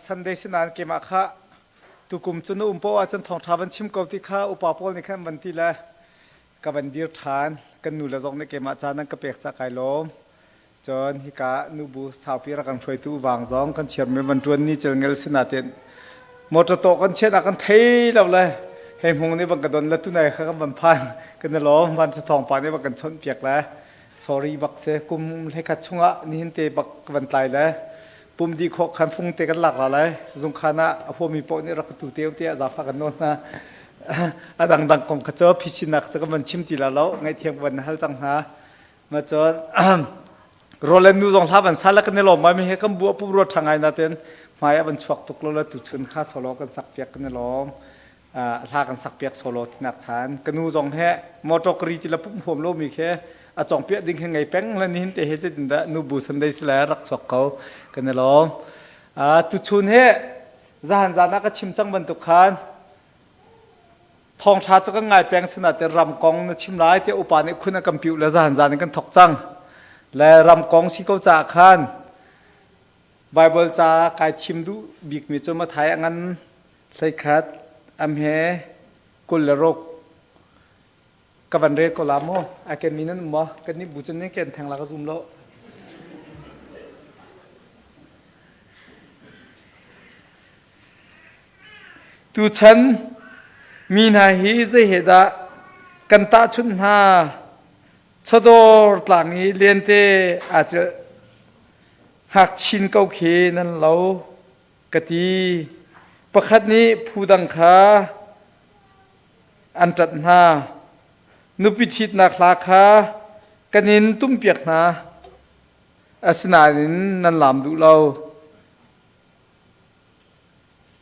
Sunday sinain keimah kha tukum cu na um poah ahcun thawngṭha van chim ko ti kha upa pawl nih khan an van ti le ka van dir ṭhan. Kan nu le zong nih keimah caan an ka pek cah kai lawm. Cun hika nubu saupi rak kan hruaitu uvang zong kan chiarmi van ṭuan ni celngel sinain motor tawh kan chiat ah kan thei lo le hei hmung nih van ka don le tunai kha kan van phan kan i lawm van thawngpa nih van kan chawnh piak le sorry bak si kum hlekhat chungah nihin te bak ka van tlai le pum dih khawh khan fung te kan lak la lai zungkhan ah a huami paoh nih rak ka tu te tiah zafa kan nawl hna a dangdang kong kha cu phichinak cu kan van chim ti la lo ngaihthiam kan van hal cang hna ma cun Roland nu zong hla van sa la kan i lawm mai he kan bu pum ruat tha ngai na ten hmai a van chuak tuk lo la tu chun kha solo kan sak piak kan i lawm hla kan sak piak solo tinak chan ka nu zong he motor kri ti la pum huam lo mi khe a cong piak ding he ngei peng la nihin te he zeitin dah nu bu Sunday sila rak chuak ko kan i lawm tu chun he zahan zan ah ka chim cang bantuk khan thawngtha cu kan ngai peng sina te ram kong na chim lai te upa nih khun a kan piu le zahan zan in kan thok cang le ram kong si ko ca khan Bible ca kai thim duh bik mi cu Mathai a ngan 11 am he 26 ka van rel ko la mu a ken mi nan um maw kan nih bu cun nih ken theng la ka zum lo tuchan mi hna hi zei he dah kan tahchunh hna chawdawr tlang i lente aa celh ngakchin ko khi nan lo ka ti. Pakhat nih phu dang kha an ṭanh hna. Nupi ṭhitnak hla kha kan in tumpiak hna. Asinain nan laam duh lo.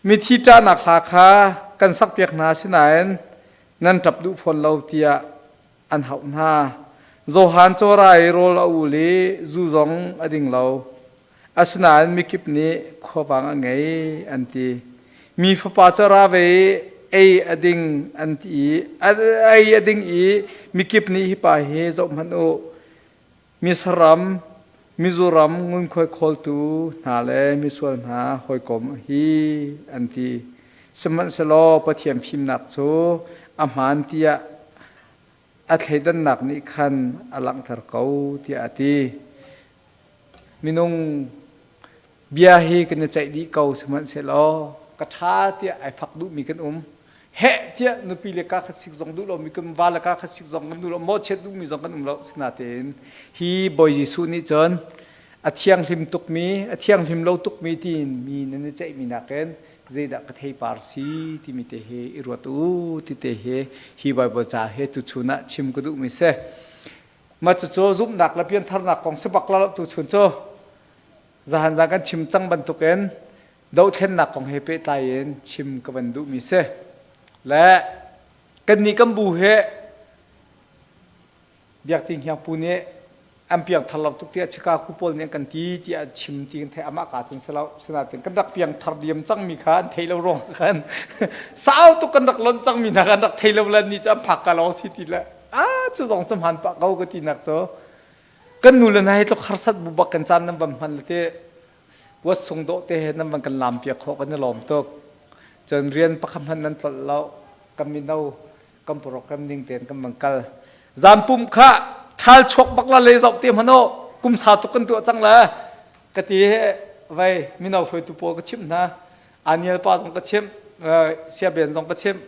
Mithi ṭahnak hla kha kan sakpiak hna asinain nan ṭap duh fawn lo tiah an hauh hna. Johan cawra i rawl a ul i zu zong a ding lo. Asinain mikip nih khuavang a ngei an ti. Mi fapa cu a ra ve i ei a ding an ti i ei a ding i mikip nih hi pa hi zohhmanh u misaram Mizoram ngunkhuai khawltu hna le misual hna hawikom hi an ti. Sihmanhsehlaw Pathian fimnak cu a hmaan tiah a thleidannak nih khan a langhter ko tiah a ti. Minung bia hi kan i ceih dih ko sihmanhsehlaw ka ṭha tiah ai fak duhmi kan um. Heh tiah nupi le ka kha sik zong duh lomi kan va le ka kha sik zong kan duh lo mawhchiat duhmi zong kan um lo sinatein hi Bawi Jesuh nih cun a thianghlim tukmi a thianghlim lo tukmi tiin mi nan i ceihmi nakin zeidah ka theipar si timi te hi i ruat u ti te hi hi Bible ca he tuchun ah chim ka duhmi si. Mah cucu zumhnak le piantharnak kong si bak lo tuchun cu zahan zan kan chim cang bantukin dohthlennak kong he pehtlai in chim ka van duhmi si. Le kannih kan bu hi Biakting Hiangpu nih an piangthar lo tuk tiah Chicago pawl nih an kan ti tiah an chim ti kan theih amah ka cun si lo sinain kan rak piangthar diam cangmi kha an thei lo ruang khan sau tuk kan rak lonh cangmi hna kan rak thei lo le ni cu an phak ka lo si ti le ah cu zong cu hmaan pah ko ka ti nak cu kan nu le hna hi tluk harsat bu bak kan caan nan van hman le te Wat sung dawh te he nan van kan lam piak khawh kan i lawm tuk. Cun rian pakhat hmanh nan tlolh lo. Kan mino kan program ning tein kan van kal. Zampum kha ṭhal chuak bak la le zoh te hmanh u. Kum sa tuk kan tuah cang le ka ti vai mino hruaitu pawl ka chimh hna. Aniel pa zong ka chimh, Siaben zong ka chimh.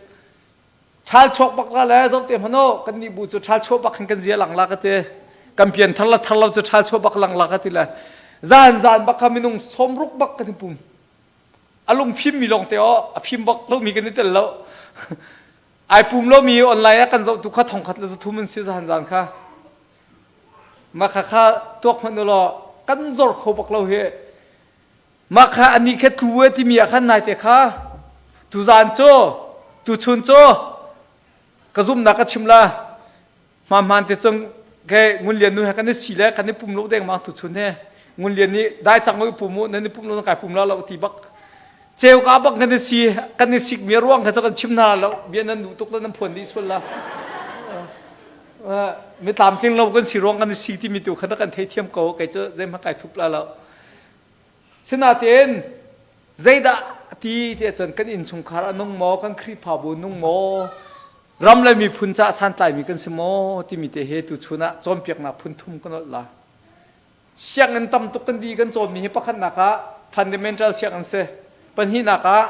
Ṭhal chuak bak la le zoh te hmanh u kan nih bu cu ṭhal chuah bak hin kan zia lang la ka ti kan pian thar la thar lo cu ṭhal chuah bak lang la ka ti le zan zan bak kha minung sawmruk bak kan i pum a lung fim mi lawng te aw a fim bak lo mi kan i tel lo ai pum lo mi online ah kan zoh tu kha thongkhat le zathum an si zan zan kha ma kha kha tuak hmanh u law kan zor kho bak lo hi Mah kha anih kha tlu e timi ah khan naite kha tuzaan cu tuchun cu ka zumhnak ka chim la hmaan te cung ke ngun lian nu he kan i si le kan i pum lo dengmang tuchun he ngun lian nih dai cang i pum u nan i pum lo kai pum la lo ti bak ceu ka bak kan i si kan i sik mi ruang kha cu kan chim hna lo bia nan duh tuk le nan phuan dih sual la mi tlamtling lo kan si ruang kan i si timi tu kha kan theithiam ko kei cu zeihmanh kai thup la lo Sinain Zeidah ti tiah cun kan innchungkhar a nung maw, kan Khrihfabu nung maw, ram le miphun caah santlaimi kan si maw timi te he tuchun ah cawnpiaknak phun thum kan olh la. Sianginn tam tuk kan di kan cawnmi hi pakhatnak ah fundamental sianginn si, pahnihnak ah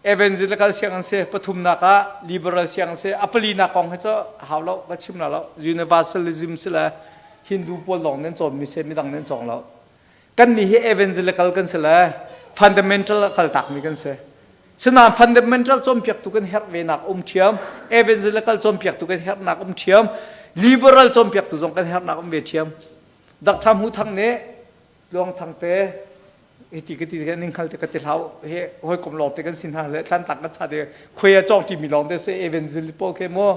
evangelical sianginn si, pathumnak ah liberal sianginn si, a palinak kong hi cu hau lo ka chim la lo. Universalism si le Hindu pawl lawng nan cawnmi si, midang nan cawng lo. Kan nih hi evangelical kan si le fundamental a kal takmi kan si. Sinain fundamental cawnpiaktu kan herh ve nak um ṭhiam, evangelical cawnpiaktu kan herhnak um ṭhiam, liberal cawnpiaktu zong kan herhnak um ve ṭhiam. Dr. Hmu Thang nih Tluang Thang te hiti ka ti ning khal te ka ti hlau he hawikom lawng te kan si hna le tlantak kan cha te khuai a cawng ṭimi lawng te se evangel pawl ke mu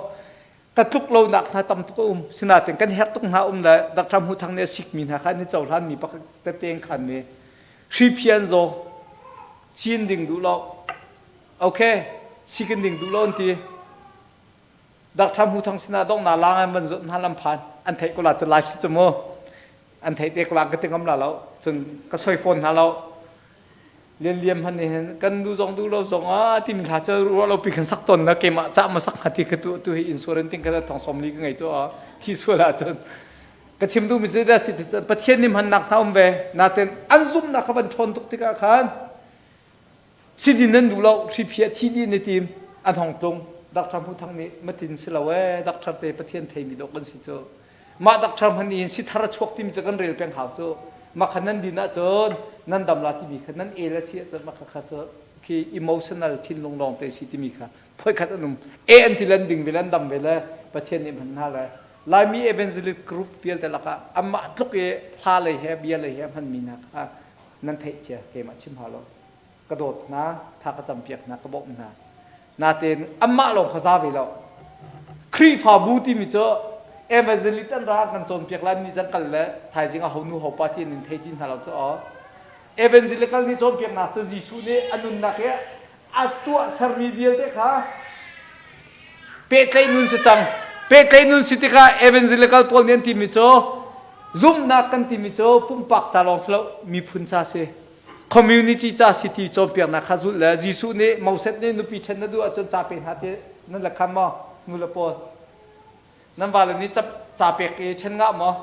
ka tluk lo nak hna tam tuk a um sinain kan herh tuk hna um le Dr. Hmu Thang nih a sikmi hna kha an i cohlan mi pakhat tete khan mi hriphian zaw cin ding duh lo okay sikin ding duh lo an ti Dr. Hmu Thang sinah dongna lang an van zawt hna lam phan an theih ko la cu lai si cu mu an theih te ko la ka ti ngam la lo cun ka soi fawn hna lo lian liam han nih hin kan du zong du lo zong ah timi hla cu ruah lo pi kan sak ton na keimah cah ma sak hnga ti ka tu tu hi insurance ting ka thong som li ka ngei cu a thi sual ah cun ka chim duhmi cu dah si Pathian nih hmannak hna um ve natin an zumhnak kha van ṭhawn tuk tikah khan sidin nan duh lo hriphiah thi dih na tim an hong tlung Dr. Hmu Thang nih matin si lo ee Dr. te Pathian theimi dawh kan si cu mah Dr. hman in si thar a chuak timi cu kan rel peng hau cu mah kha nan din ahcun nan dam la timi kha nan el a si ahcun mah kha kha cu khi emotional thinlung lawng te si timi kha phoikhat an um e an ti lan ding ve lan dam ve le Pathian nih hman hna le Laimi evangelist group vialte lakah amah tluk i hla lei he bia lei he hmanmi hna kha nan theih cia keimah chim hau lo ka dawt hna tha ka campiak hna ka bawmh hna natein amah lawng kha za ve lo Khrihfabu timi cu evangelist an ra kan cawnpiak lai ni cang kal le thaizing a ho nu ho pa ti an in thei ti hna lo cu evangelical nih cawnpiaknak cu Jesuh nih a nunnak hi a tuah sermi vialte kha pehtlaih nun si cang pehtlaih nun si tikah evangelical pawl nih an timi cu zumhnak kan timi cu pumpak ca lawng si lo miphun ca si community ca si ti cawnpiaknak kha zulh le Jesuh nih Moses nih nupi ṭhen na duh ahcun ca pe hna ti nan la kham maw nu le pawl nan vale nih ca pek i ṭhen ngah maw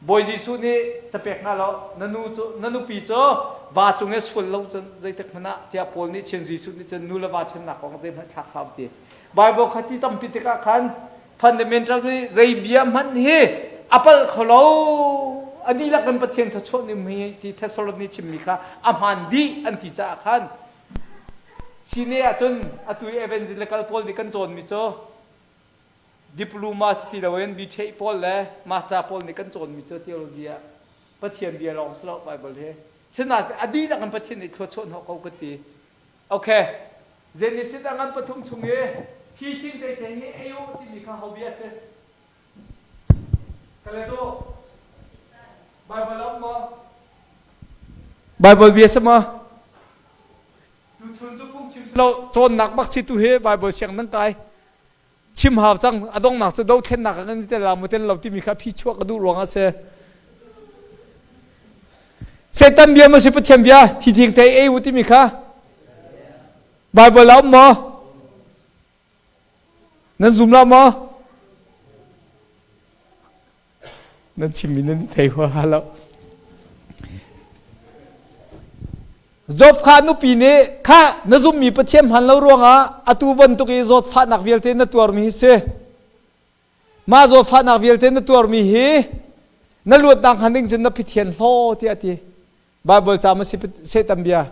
Bawi Jesuh nih capek hna lo na nu cu na nupi cu va cung i sual lo cun zeitik hmanh ah tiah Paul nih chin Jesuh nih cun nu le va ṭhennak kong zeihmanh thlak hlah ti Bible kha ti tampi tikah khan fundamental nih zei bia hmanh hi a palh kho lo a dihlak in Pathian thluachuah nih hi ti Thessalonic nih chimmi kha a hmaan dih an ti caah khan sine ahcun atu i evangelical pawl nih kan cawnmi cu Diploma si ti loin BTech pawl le master pawl nih kan cawnmi cu theology ah Pathian bia lawng si lo Bible hi. Sinain a dihlak in Pathian nih thluachuah hnawh ko ka ti. Okay. Genesis a ngan pathum chung i hi thing te te hi ei u timi kha ho bia si? Ka let u. Bible a um maw? Bible bia si maw? Tuchun cu phungchim si lo cawnnak bak si tu hi Bible siang nan kai. Chim hau cang a donghnak cu dothlennak ah kan i tel la maw tel lo timi kha phi chuah ka duh ruangah a si. Satan bia maw si Pathian bia hi thing thei ei u timi kha Bible a um maw? Nan zum lo maw? Nan chimmi nan i thei huaha lo. Job kha nupi nih kha na zummi Pathian hman lo ruangah atu bantuk i zawtfahnak vialte na tuarmi hi si. Mah zawtfahnak vialte na tuarmi hi na luatnak hnga ding cun na Pathian hlaw tiah a ti. Bible ca ma si Satan bia.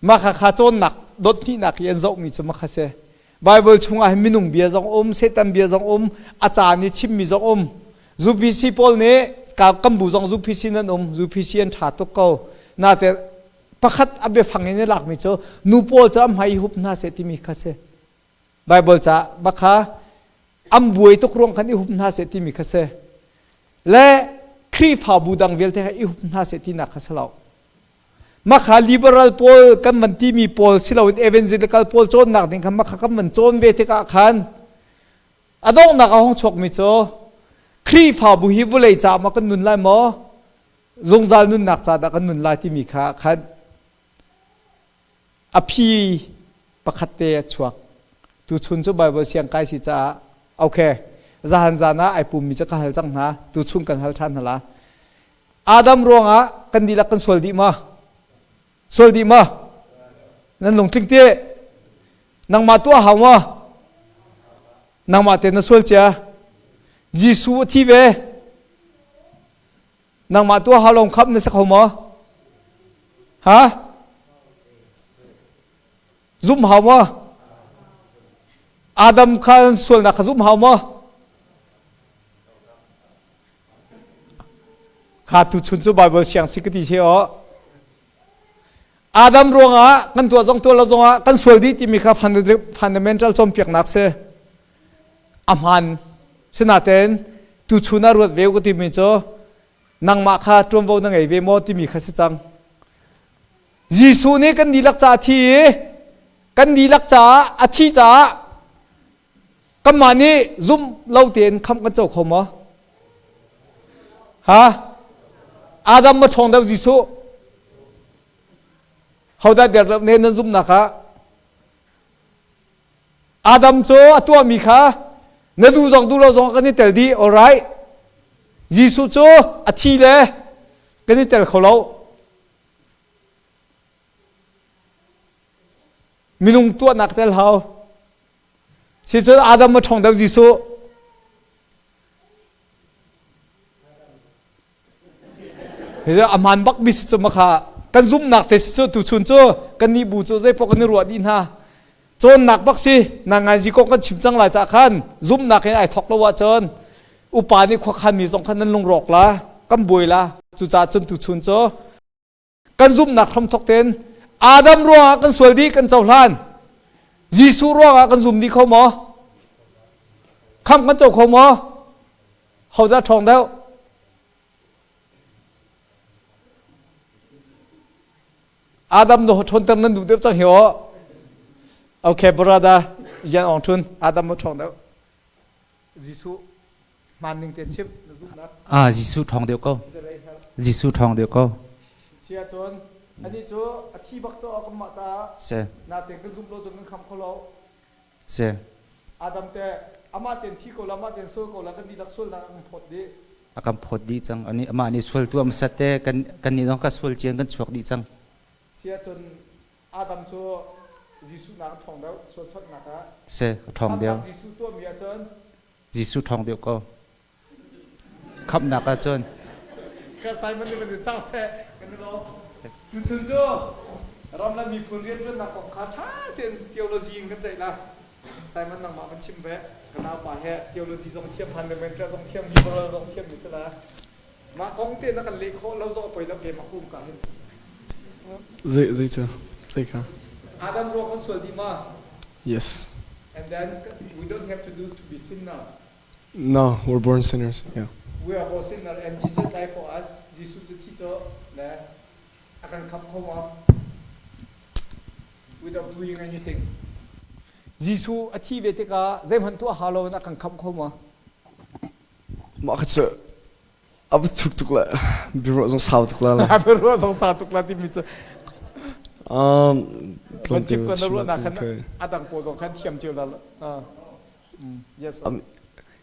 Mah kha kha cawnnak dot hnihnak i an zohmi cu mah kha si. Bible chungah hin minung bia zong um, Satan bia zong um, a caan i chimmi zong um. UPC pawl nih kan bu zong UPC nan um, UPC an ṭha tuk ko. Nate pakhat a biafang in i lakmi cu nu pawl cu a hmai i hup hna seh timi kha si. Bible ca bakha an buai tuk ruang khan i hup hna seh timi kha si. Le Khrihfabu dang vialte kha i hup hna seh tinak kha si lo. Makha liberal pawl kan van timi pawl si loin evangelical pawl cawnnak ding kha makha kan van cawn ve tikah khan a donghnak a hong chuakmi cu Khrihfabu hi vulei caah ma kan nun lai maw? Zungzal nunnak ca dah kan nun lai timi kha khan a phi pakhat te a chuak. Tuchun cu Baibal siang kai si caah okay zahan zan ah ai pummi cu ka hal cang hna tuchun kan hal ṭhan hna la. Adam ruangah kan dihlak kan sual dih ma? Sual dih ma? Nan lungtling te nangmah tuah hau ma? Nangmah te na sual cia. Jesuh a thi ve. Nangmah tuah hau lawng khamh na si kho maw? Ha? Zumh hau maw? Adam kha sualnak kha zumh hau maw? Kha tuchun cu Bible siang si ka ti si aw. Adam ruangah kan tuah zong tuah lo zongah kan sual dih timi kha fundamental cawnpiaknak si. A hmaan. Sinain tuchun ah ruat ve ka timi cu nangmah kha ṭuanvo na ngei ve maw timi kha si cang. Jesuh nih kan dihlak caah a thi i kan dihlak caah a thi caah kanmah nih zumh lo tein khamh kan co kho maw? Ha? Adam ma ṭhawng deuh Jesuh? Hodah der deuh ne nan zumhnak ah? Adam cu a tuahmi kha na duh zong duh lo zong kan i tel dih alright Jesuh cu a thi le kan i tel kho lo minung tuahnak tel hau si cun Adam a ṭhawng deuh Jesuh A hmaan bakmi si cu makha kan zumhnak te si cu tuchun cu kan nih bu cu zeipaoh kan i ruah dih hna. Cawnnak bak si na nganzi kong kan chim cang lai cah khan zumhnak in ai thawk lo ahcun upa nih khuakhanmi zong khan nan lungrawk la kan buai la cucaah cun tuchun cu Kan zumhnak hramthawk tein Adam ruangah kan sual dih kan cohlan. Jesuh ruangah kan zum dih kho maw? Khamh kan co kho maw? Hodah ṭhawng deuh? Adam no ṭhawnter nan duh deuh cang hi aw. Okay, brother, Yan Aung Thun, Adam mo ṭhawng deuh. Jesuh hmaan ning tein chim na zumhnak. Ah, Jesuh ṭhawng deuh ko. Jesuh ṭhawng deuh ko. Sia cun ani cu a thi bak cu kanmah caah Si. natein kan zumh lo cun kan kham kho lo. Si. Adam te amah tein thi ko la amah tein sual ko la kan dihlak sualnak a kan phawt dih. A kan phawt dih cang. Ani amah nih sual tu hmasat te kan kan nih zong ka sual cian kan chuak dih cang. Sia cun Adam cu Jesuh nak a ṭhawng deuh sual chawnhnak ah. Si, a ṭhawng deuh. Jesuh tuahmi ahcun Jesuh ṭhawng deuh ko. Khamhnak ahcun. Ka Simon nih van in chang seh kan i lawm. Tuchun cu ram le miphun rianṭuannak kong kha ṭha tein theology in kan ceih la. Simon nangmah van chim ve. Ka naupa he theology zong thiam fundamental zong thiam liberal zong thiam mi si la. Mah kong te na kan leh khawh lo zong a poi lo keimah kum ka hin. Zei zei cu zei kha? Adam ruang kan sual dih ma? Yes. And then we don't have to do to be sinner. No, we're born sinners. Yeah. We are born sinner and Jesus died for us. Jesuh cu thi cu le a kan khamh kho ma? Without doing anything. Jesuh a thi ve tikah zeihmanh tuah hau lo in a kan khamh kho ma? Mah kha cu a va thuk tuk le biaruah zong sau tuk la. Biaruah zong sau tuk la timi cu. Kan chim ko na ruahnak khan a dang pawl zong khan thiam cio la. Yes.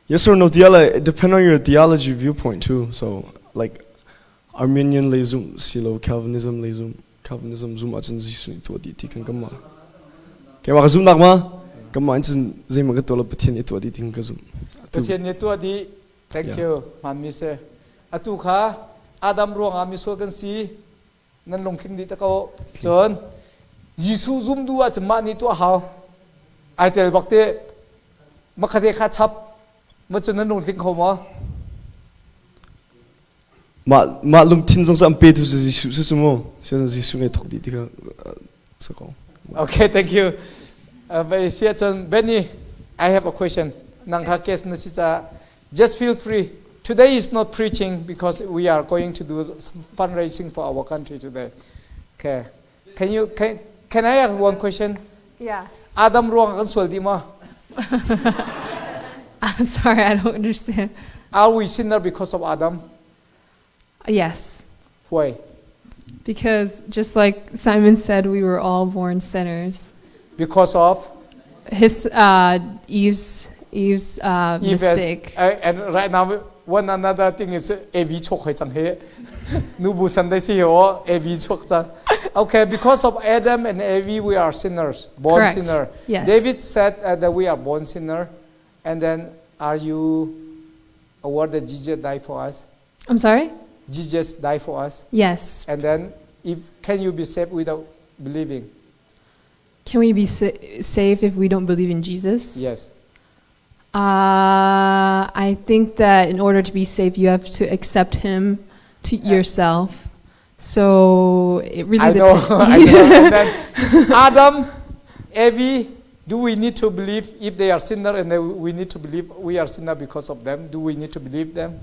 Yes or no theology it depend on your theology viewpoint too. So like Arminian lei zum silo Calvinism lei zum Calvinism zum ahcun Jesuh nih tuah dih ti kan kan mah. Keimah ka zumhnak ma? Kanmah in cun zeihmanh kan tuah lo Pathian nih tuah dih ti kan ka zumh. Pathian nih tuah dih. Thank you. Hmaan mi si. Atu kha Adam ruangah misual kan si. Nan lungtling dih ta ko. Cun Jesuh zum duh ahcun mah nih tuah hau. Ai tel bak te makhate kha chap. Ma cun nan lungtling kho maw? Mah mah lungthin zong cu an petu cu Jesuh cu cu mu. Jesuh nih thawk dih ti kha sa ko. Okay, thank you. Bai sia cun Benny, I have a question. Nang kha case na si ca just feel free. Today is not preaching because we are going to do some fundraising for our country today. Okay. Can you can can I ask one question? Yeah. Adam ruang kan sual di ma? I'm sorry, I don't understand. Are we sinner because of Adam? Yes. Why? Because just like Simon said, we were all born sinners. Because of His Eve's Eve's Eve has- mistake. And right now one another thing is AV chok hoi chang he. Nubu Sunday si ho AV chok chang. Okay, because of Adam and Eve we are sinners, born Correct. sinner. Yes. David said that we are born sinner. And then are you aware that Jesus died for us? I'm sorry? Jesus died for us. Yes. And then if can you be saved without believing? Can we be saved if we don't believe in Jesus? Yes. I think that in order to be saved, you have to accept Him to yourself. So it really I know. depends. I know. And then Adam, Evie, do we need to believe if they are sinner and then we need to believe we are sinner because of them? Do we need to believe them?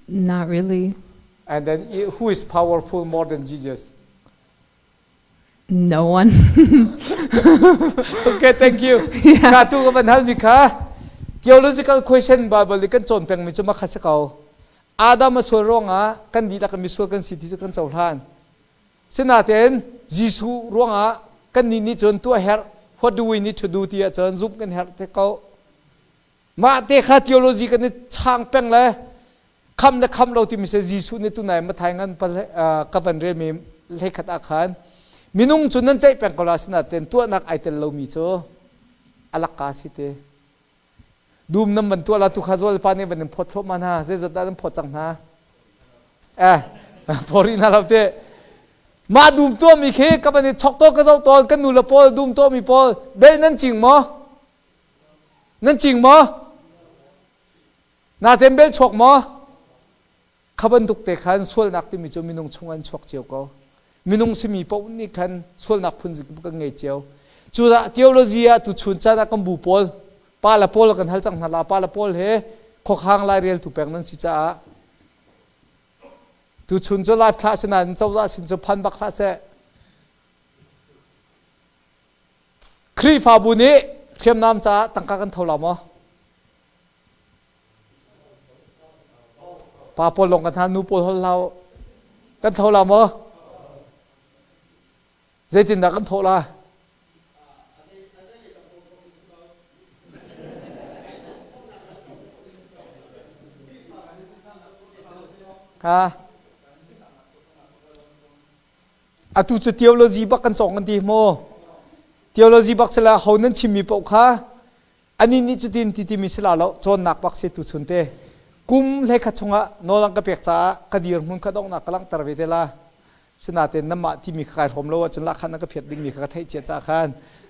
Not really. And then who is powerful more than Jesus? No one. Okay, thank you. Ka tu ka van hal ni kha theological question Bible i kan cawn peng mi cu makha si ko. Adam a sual ruangah kan dihlak in misual kan si ti cu kan cohlan. Sinain Jesuh ruangah kannih nih cun tuah herh what do we need to do ti ahcun zumh kan herh te ko. Mah te kha theology kan i chang peng le kham le kham lo timi se Jesuh nih tunai Mathai ngan pal ka van relmi hlekhat ah khan minung cu nan ceih peng ko la sinain tuahnak ai tel lomi cu alakka si te. Dum nan van tuah la tu kha zual pa nih van in phawt thluahmah hna zeizat dah nan phawt cang hna eh phawt rih hna lo te mah dum tuahmi khi ka van i chok to ka zoh tawn kan nu le pawl dum tuahmi pawl bel nan cing maw nan cing maw naten bel chuak maw Kha bantuk te khan sualnak timi cu minung chung an chuak cio ko. Minung simi paoh nih khan sualnak phun kan ngei cio. Cucaah theology ah tuchun caan ah kan bu pawl pa le pawl kan hal cang hna la pa le pawl he khuakhang laireltu peng nan si caah tuchun cu live thlah sinain cozah sin cu phan bak hlah seh. Khrihfabu nih hriamnam caah tangka kan tho la maw? Pa pawl lawng kan hna, nu pawl hol hlah Kan tho la maw? Zeitindah kan thawh la? Ha? Atu cu theology bak kan cawng kan ti maw? Theology bak sila ho nan chimmi paoh kha Anih nih cutin ti timi si la lo cawnnak bak si tuchun te kum hlei khat chungah nawl an ka pek caah ka dirhmun kha donghnak ka langhter ve te la. Sinain namah timi kha kai hrawm lo ahcun lahkhan na ka phiat dingmi kha ka theih cia caah khan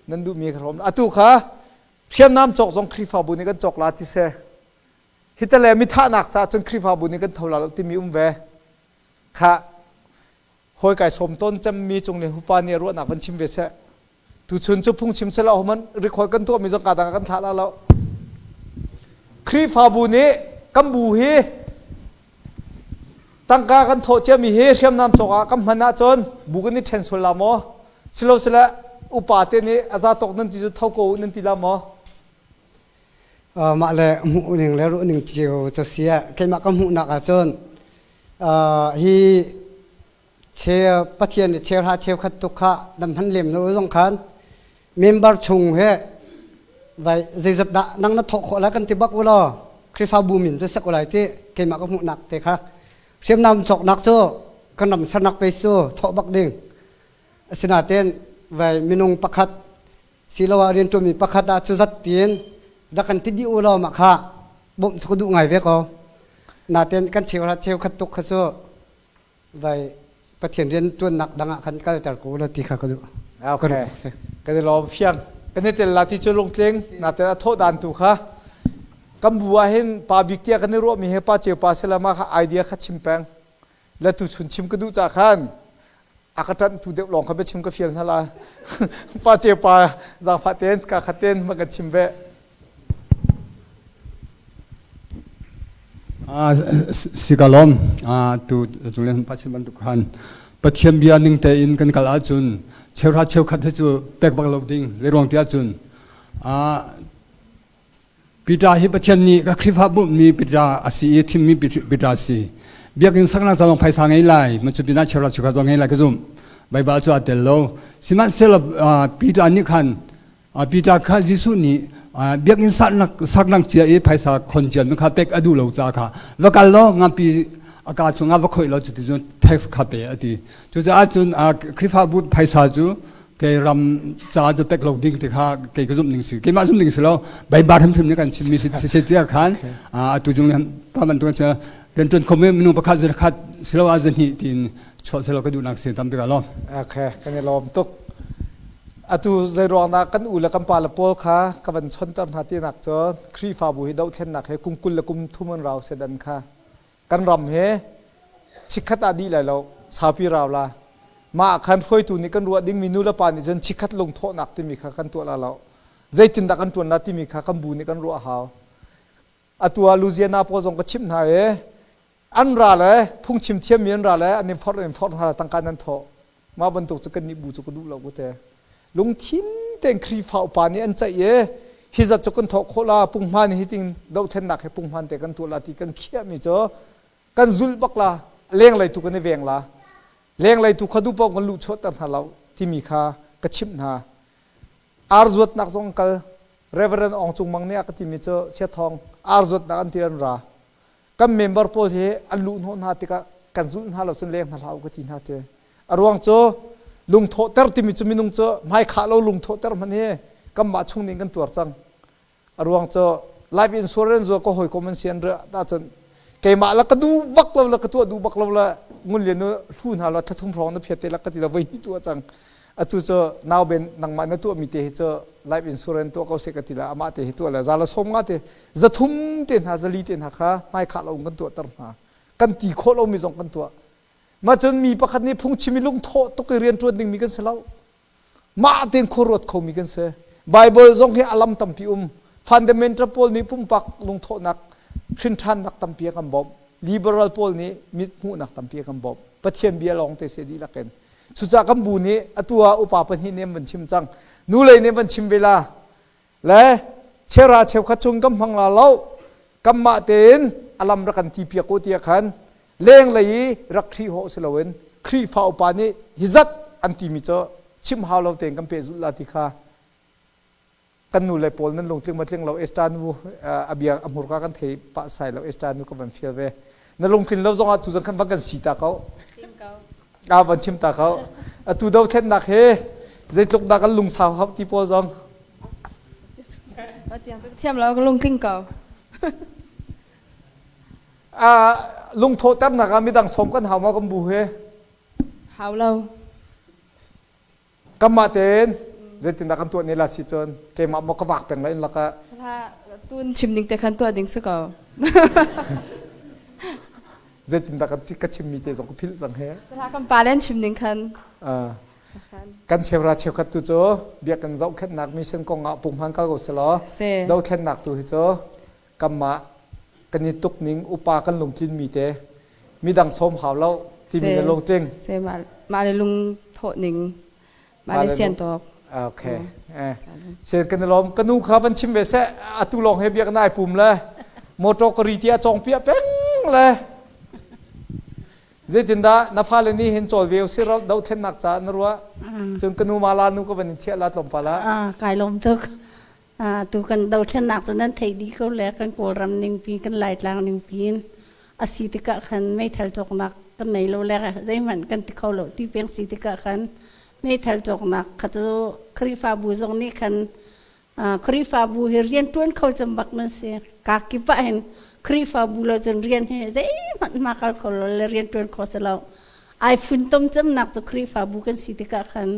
nan duhmi ka hrawm. Atu kha hriamnam cawk zong Khrihfabu nih kan cawk la ti si. Hitale mithahnak caah cun Khrihfabu nih kan tho la lo timi um ve. Kha hawi kai sawm tawn cemmi cung le hupa nih ruahnak van chim ve seh. Tuchun cu phungchim sela homan record kan tuahmi zong ka dang kan thlah la lo. Khrihfabu nih kan bu hi tangka kan thawh ciami hi hriamnam cawk ah kan hman ahcun bu kan i ṭhen sual la maw? Silosile upa te nih a za tawk nan ti cu tho ko u nan ti la maw? Mah le hmuh ning le ruah ning cio cu si ah keimah ka hmuhnak ahcun hi Cheu Pathian nih cheuhra cheukhat tuk kha nan hman lem lo zong khan member chung he vai zeizat dah nang na thawh khawh lai kan ti bak u law Khrihfabu min cu sak u lai ti keimah ka hmuhnak te kha hriamnam cawknak cu kan ram sernak pe cu thawh bak ding asinain vai minung pakhat siloah rianṭuanmi pakhat ah cu zat tiin rak kan ti dih u law mah kha bawmh cu ka duh ngai ve ko natein kan cheuhra cheukhat tuk kha cu vai Pathian rian ṭuannak dang ah khan kalter ko la ti kha ka duh. Okay. Kan i lawm fiang. Kan i tel la ti cu lungtling naten a thawh dan tu kha kan bu ah hin pa bik tiah kan i ruahmi he pa ceu pa sila ma kha idea kha chim peng. La tu chun chim ka duh ca khan a ka ṭanh tu deuh lawng kha biachim ka fial hna la. Pa ceu pa zaangfah ten ka khat ten ma kan chim ve. Sikalom tu cunglei Pathian bantuk khan Pathian bia ning tein kan kal ahcun cheuhra cheukhat hi cu pek bak lo ding zeiruang ti ahcun Peter hi Pathian nih ka Khrihfa bumhmi Peter a si i thimmi Peter a si. Biakinn saknak ca zong phaisa ngei lai, ma cu pinah cheuhra cheukhat zong ngei lai ka zumh. Baibal cu aa tel lo. Sihmanhsehlaw Peter nih khan Peter kha Jesuh nih biakinn saknak saknak cia i phaisa khon cia mi kha pek a duh lo caah kha va kal law ngapi a kaa chungah va khoih law cuticun tax kha pe a ti. Cucaah cun Khrihfabu phaisa cu kei ram caah cu pek lo ding ti kha kei ka zumh ning si keimah zumh ning si lo Baibal hrimhrim nih kan chimmi si si tiah khan atu jung pa bantuk cun rianṭuan khomi minung pakhat zan khat siloah zan hnih tiin chuah selaw ka duhnak si tampi ka lawm. Okay, kan i lawm tuk. Atu zeiruang dah kan u le kan pa le pawl kha ka van chonter hna tinak cu Khrihfabu hi dohthlennak he kum 23 an rau sedan kha kan ram he chikkhat ah dih lai lo saupi rau la mah khan hruaitu nih kan ruah dingmi nu le pa nih cun chikkhat lungthawhnak timi kha kan tuah la lo zeitindah kan ṭuan la timi kha kan bu nih kan ruah hau atu ah Louisiana pawl zong ka chimh hna i an ra le phungchim thiammi an ra le an in forh in forh hna tangka nan thawh mah bantuk cu kan nih bu cu ka duh lo ku te lungthin tein Khrihfa upa nih an ceih i hi zat cu kan thawh khawh la punghman hi ting dohthlennak he punghman te kan tuah la ti kan khiahmi cu kan zulh bak la lenglei tu kan i veng la lenglei tu kha duh paoh kan luh chuahter hna lo timi kha ka chimh hna ar zuatnak zong kal Reverend Ong Cung Mang nih a ka timi cu Chiathawng ar zuatnak an ti an ra kan member pawl hi an luh hnawh hna tikah kan zulh hna lo cun leng hna hlah u ka ti hna ti a ruang cu lungthawhter timi cu minung cu hmai khah lo lungthawhter hmanh hi kanmah chung nih kan tuar cang a ruang cu life insurance zual ka hawikom an si an rah ahcun keimah la ka duh bak lo la ka tuah duh bak lo la ngun lian nu hlu hna la thathum hrawng na phiat te la ka ti la voi hnih tuah cang atu cu nau ben nangmah na tuah mi te hi cu life insurance tuah ko se ka ti la amah te hi tuah la za la som nga te zathum te hna zali te hna kha hmai khah lo kan tuah ter hna kan ti khawh lo mi zong kan tuah ma cun mi pakhat nih phungchim i lungthawh tuk i rian ṭuan ding mi kan si lo mah tein khuaruat kho mi kan si Bible zong hi alam tampi um fundamental pawl nih pumpak lungthawhnak hrinṭhannak tampi a kan bawmh liberal pawl nih mit hmuhnak tampi a kan bawmh Pathian bia lawng te se dihlak in cucaah kan bu nih atu ah upa pahnih nih an van chim cang nu lei nih van chim ve la le chera cheukhat chung kan hmang la lo kanmah tein alam rak kan ti piak u tiah khan lenglei i rak khrih hawh si loin Khrihfa upa nih hi zat an timi cu chim hau lo tein kan pehzulh la ti kha kan nu le pawl nan lungtling ma tling lo Esther nu a bia a hmurka kan thei pah sai lo Esther nu ka van fial ve na lungtlin lo zongah tu zong khan van kan si ta ko a van chim ta ko atu do thlennak he zeitluk dah kan lungsau hau ti pawl zong Thiam lo ka lungtling ko. Lungthawhternak ah midang sawm kan hau ma kan bu he? Hau lo. Kanmah tein zeitindah kan tuah ne la si cun keimah maw ka vak peng la in lakah. Tun chim ning te khan tuah ding si ko. Zeitindah kan ka chimmi te zong ka philh cang he. Kan pa len chim ning khan. Kan cheura cheukhat tu cu biakinn zohkhenhnak mission kong ah punghman kal ko selaw dothlennak tu hi cu kanmah kan i tuk ning upa kan lungtlin mi te midang sawm hau lo timi na lungtling se mah le lung thawh ning mah le sian tawk okay eh sen kan lom kanu kha van chim ve se atu long he biak nai pum le motor ka ri tia chong pia peng le Zeitindah na fale nih hin cawl ve usih dothlennak caah na ruah? Cun ka nu mala nu ka van in thiah la tlawmpal ah. Kai lawm tuk. Tu kan dothlennak cu nan theih dih ko le kan Kawlram ningpi kan Laitlang ningpi in a si tikah khan meithal cawknak kan nei lo le zeihmanh kan ti kho lo ti peng si tikah khan meithal cawknak kha cu Khrihfabu zong nih khan Khrihfabu hi rian ṭuan kho cem bak nan si. Ka kip ah hin Khrihfabu lo cun rian hi zeihmanh hma kal kho lo le rian ṭuan kho si lo. Ai funtom cemnak cu Khrihfabu kan si tikah khan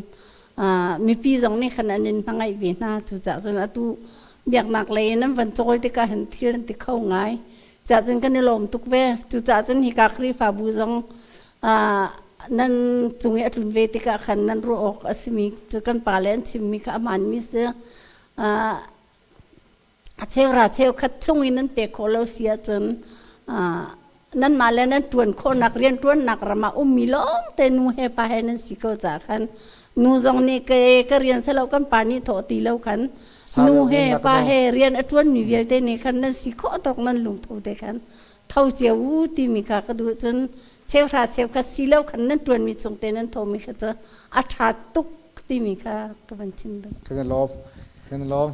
mipi zong nih khan an in hmangaih ve hna. Cucaah cun atu biaknak lei in an van cawl tikah hin thil an ti kho ngai. Cucaah cun kan i lawm tuk ve. Cucaah cun hika Khrihfabu zong nan cung i a tlun ve tikah khan nan ruah awk a simi cu kan pale an chimmi kha a hmaanmi si. A cheura cheukhat chung in nan pek khawh lo si ahcun nanmah le nan ṭuan khawhnak rianṭuannak ram ah ummi lawngte nu he pa he nan si ko caah khan nu zong nih ka rian selo kan pa nih thawh ti lo khan nu he pa he rian a ṭuanmi vialte nih khan nan si khawh tawk nan lungtho te khan. tho cio u timi kha ka duh. Cun cheuhra cheukhat si lo khan nan ṭuanmi chung te nan thomi kha cu a ṭha tuk timi kha ka van chim duh. Kan i lawm. Kan i lawm.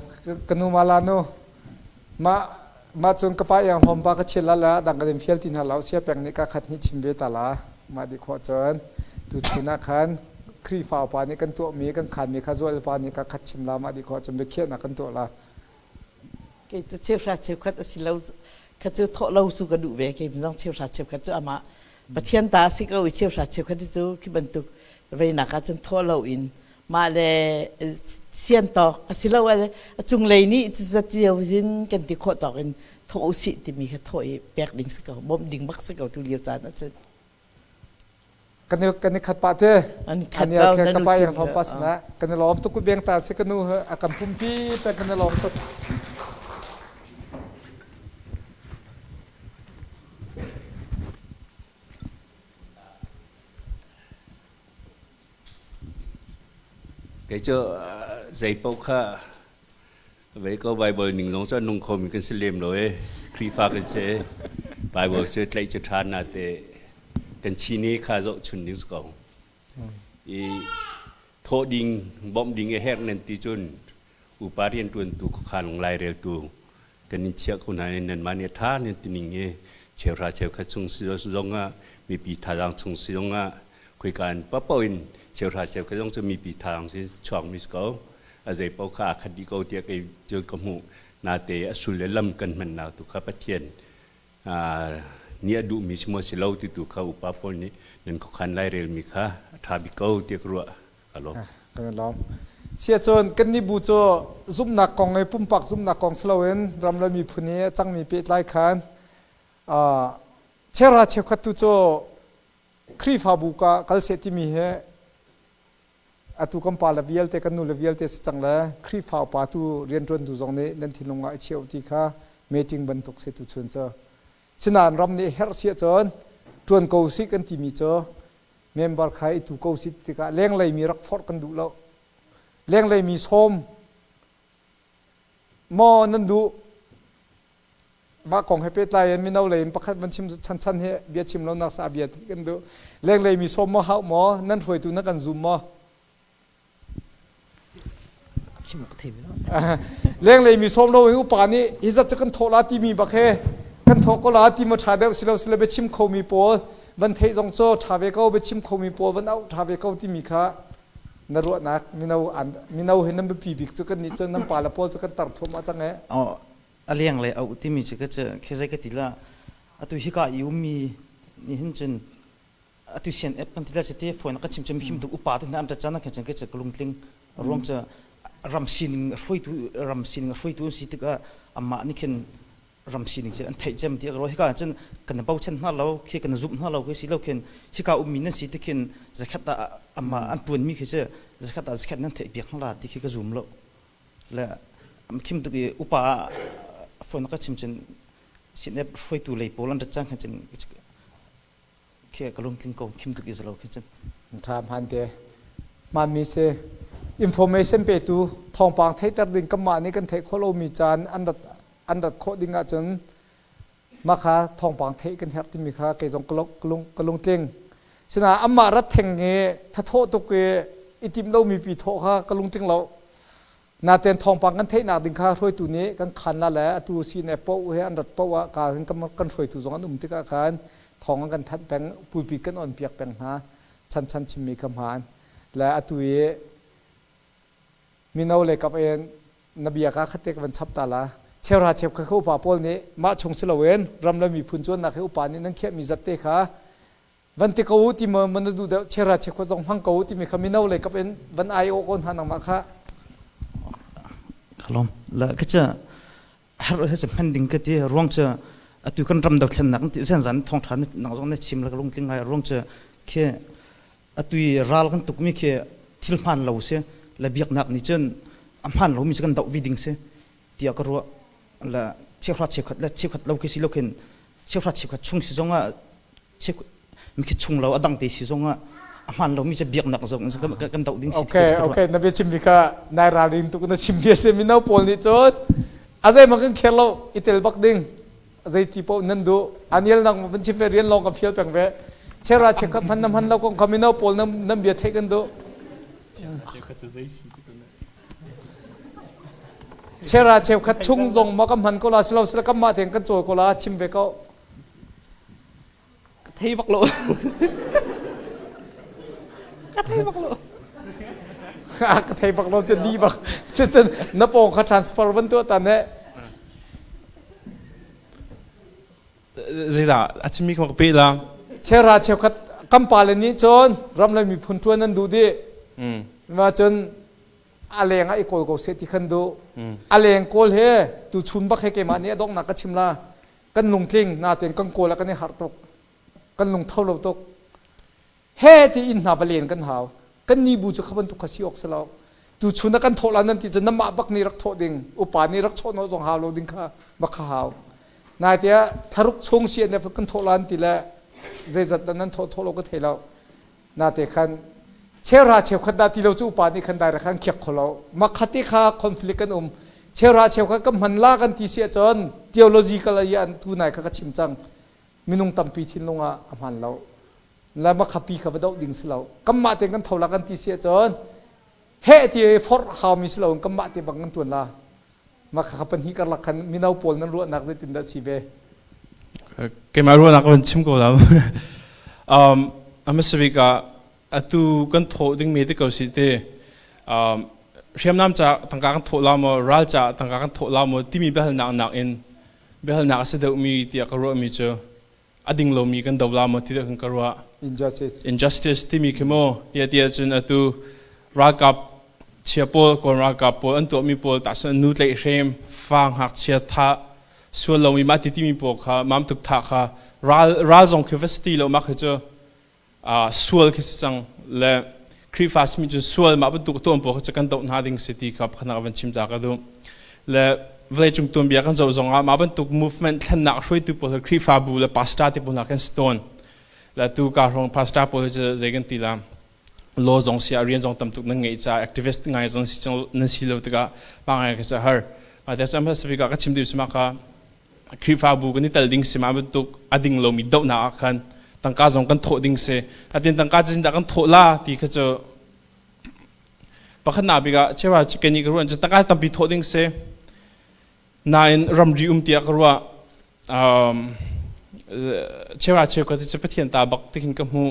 Ka nu mala nu mah mah cun ka pa iang hlawm pa ka chil la la dang kan in fial ti hna lo sia peng nih ka khat hnih chim ve ta la mah di khawh cun tu chun ah khan Khrihfa upa nih kan tuahmi kan khanmi kha Joel pa nih ka khat chim la mah di khawh cun biakhiahnak kan tuah la. Kei cu cheuhra cheukhat a si lo kha cu thawh lo cu ka duh ve. Kei zong cheuhra cheukhat cu amah Pathian ta a si ko i cheuhra cheukhat cu khi bantuk veinak ah cun thawh lo in mah le sian tawk a si lo a cunglei nih cio in kan ti khawh tawk in thawh usih timi kha thawh i pek ding si ko, bawmh ding bak si ko tu lio caan ahcun. Kan i khat pah te. An khat ko. Ka pa yang hom pas na kan i lawm tuk. Beng ta si ka nu a kan pumpi pe kan i lawm tuk. Kei cu zei paoh kha vei ko. Bible ning zong cu nung khomi kan si lem lo e. Khrihfa kan si. Bible cu tlaih cu ṭha na te kan chini kha zoh chun ding si ko. I thawh ding, bawmh ding e herh nan ti cun upa rianṭuantu khuakhan laireltu kan in chiah ko hna i nanmah nih a ṭha nan ti ning i cheuhra cheukhat chung si zongah, mipi thazaang chung si zongah, khoika in paohpaoh in cheuhra cheukhat zong cu mipi thazaang sin chuakmi si ko. A zei paoh kha aa khat dih ko tiah kei cu ka hmuh. Nate a sul le lam kan hmannak tu kha Pathian nih a duhmi si maw si lo ti tu kha upa pawl nih nan khuakhan lairelmi kha a ṭha bik ko tiah ka ruah. Ka lawm. Kan i lawm. Sia cun kan nih bu cu zumhnak kong i pumpak zumhnak kong si loin ram le miphun i a cangmi pehtlai khan chera cheukhat tu cu Khrihfabu ka kal seh timi hi atu kan pa le vialte, kan nu le vialte si cang le Khrihfa upa tu rianṭuantu zong nih nan thinlung ah i cheu ti kha meeting bantuk si tu chun cu. Sinain ram nih herh si ahcun ṭuan ko sih kan timi cu member kha i tu ko si tikah lenglei mi rak forh kan duh lo. Lenglei mi sawm maw nan duh? Mah kong he pehtlai in mino lei in pakhat van chim chan chan he bia chim lo nak sa bia kan duh. Lenglei mi sawm maw hau maw? Nan hruaitu na kan zum maw? Lenglei mi sawm lo in upa nih hi zat cu kan thawh la timi bak he kan thawh ko la ti ma ṭha deuh si lo si le biachim khomi pawl van theih zong cu ṭha ve ko, biachim khomi pawl van auh ṭha ve ko timi kha na ruahnak. Mino an mino hi nan biapi bik cu kan nih cu nan pa le pawl cu kan tar thuam ah cang e. A leng le auh timi cu ka khi zei ka ti la, atu hika i ummi nih hin cun atu sian app kan ti la te phone ka chim chim him tuk upa te hna an chan khan chan ke lungtling ruang cha ram sining hruaitu, ram sining hruaitu si tikah amah nih khin ram sining cu an theih cem ti ro. Hika cun kan bochan hna lo khi, kan zumh hna lo khi si lo khin, hika ummi nan si ti khin zakhat ah amah an tuan mi khi cu zakhat ah zakhat nan theih piak hna la ti khi ka zum lo le khim tuk i upa phone ka chim cun sin app hruaitu lei pawl an rat cang khan cun khi ka lungtling ko khim tuk i zalo khi cun. Tha hman te hman mi si. Information petu, thawngpang theihter ding kanmah nih kan theih khawh lomi caan an rat khawh ding ahcun mah kha thawngpang theih kan herh timi kha kei zong ka lungtling. Sinain amah rat theng i thathawh tuk i i timh lomi pi thawh kha ka lungtling lo. Naten thawngpang kan theihnak ding kha hruaitu nih kan khan la le atu CNF poh he an rat poh ah ka kan hruaitu zong an um tikah khan thawng an kan thanh peng, pulpit kan on piak peng hna. Chan chan chimmi kha hmaan le atu i mino le kap in na bia ka khatte ka van chap ta la. Cheuhra cheukhat kha upa pawl nih mah chung si loin ram le miphun cuannak hi upa nih nan khiahmi zat te kha van ti ko u ti ma na duh deuh, chera cheukhat zong hmang ko u timi kha mino lei kap in van ai aw ko hna nangmah kha. Kalom la ka cha har ha cha hman ding ka ti ruang cha atu kan ram do thlen nak ti zan zan thong tha nak zong na chim la ka lung tling ngai ruang cha khi atu ral kan tuk mi khi thil hman lo si la biak nak ni cun a hman lo mi kan do vi ding si tiah ka ruah la. Cheuhra cheukhat le cheukhat lo khi si lo khin, cheuhra cheukhat chung si zong ah, mikhi chung lo a dang te si zong ah a hmaan lomi cu biaknak zong kan doh ding si. Okay, okay, na bia chimmi kha nai ralring tuk na chim bia si. Mino pawl nih cun a zei ma kan kher lo, i tel bak ding. Zeiti paoh nan duh. Aniel nang van chim ve rian lawng ka fial peng ve. Chera chekhap hman na hman lo kong kha mino pawl nan bia theih kan duh. Chera cheukhat chung zong ma kan hman ko la silo sila kan mah tein kan cawl ko la chim ve ko. Ka thei bak lo. Ka thei bak lo. Ka thei bak lo cun di bak. Cun na pawng kha transfer van tuah ta ne. Zeidah a chimmi kha ka pe la. Chera cheukhat kan pale nih cun ram le miphun ṭuan an duh dih. Ma cun a leng ah i kawl ko seh ti khan duh. A leng kawl he tu chun bak he keimah nih a donghnak ka chim la. Kan lungtling natein kan kawl ah kan i harh tuk. Kan lungtho lo tuk. He ti inn hna va len kan hau. Kan ni bu cu kha bantuk kha si awk si lo. Tu chun ah kan thawh la nan ti cun namah bak nih rak thawh ding, upa nih rak chawh nawh zong hau lo ding kha bak kha hau. Nai tiah thlaruk chung si an kan thawh la an ti le zeizat dah nan thawh thawh lo ka thei lo. Nate khan cheuhra cheukhat dah ti lo cu upa nih khan direct khan khiak kho lo. Makhati kha conflict kan um. Cheuhra cheukhat kan hman la kan ti si ahcun theological i an tu nai kha ka chim cang. Minung tampi thinlung ah a hman lo. La makhapi kha va doh ding si lo. Kanmah tein kan tho la kan ti si ahcun heh ti forh hau mi si lo kanmah te bang kan tuan la. Mah kha pahnih karlak khan mino pawl nan ruahnak zeitindah si ve? Keimah ruahnak ka van chim ko la. A hmasa bik ah atu kan thawh dingmi te ko si te hriamnam ca tangka kan thawh la maw ral ca tangka kan thawh la maw timi biahalnak nak in biahalnak a si deuhmi tiah ka ruahmi cu a ding lomi kan do la maw ti kan ka ruah. Injustice. Injustice timi khi mu ya ti ahcun atu ralkap chia pawl kawl ralkap pawl an tuahmi pawl tahsun nu tlaih hrem fa ngakchia thah sual lomi mah ti timi pawl kha mam tuk thah kha ral ral zong khi va si ti lo mah khi cu sual khi si cang le Khrihfa simi cu sual mah bantuk tuan pawl kha cu kan doh hna ding si ti kha pakhat van chim ta ka duh le vawleicung tuanbia kan zoh zong ah mah bantuk movement thlennak hruaitu pawl hi Khrihfabu le pastor te pawl hna kan si tawn le tu ka hrawng pastor pawl hi cu zei kan ti la law zong si ah rian zong tam tuk nan ngeih caah activist ngai zong si nan si lo tikah pa ngai ka har ma te cam specific ah ka chim ding sima kha Khrihfabu kan i tel ding si ma bantuk a ding lomi dohnak ah khan tangka zong kan thawh ding si atin tangka cin dah kan thawh la ti kha cu pakhat na bik ah chewa keni ka ruan cu tangka tampi thawh ding si nain ramri um tiah ka ruah chewa cheu ka ti cu Pathian ta bak ti khin ka hmu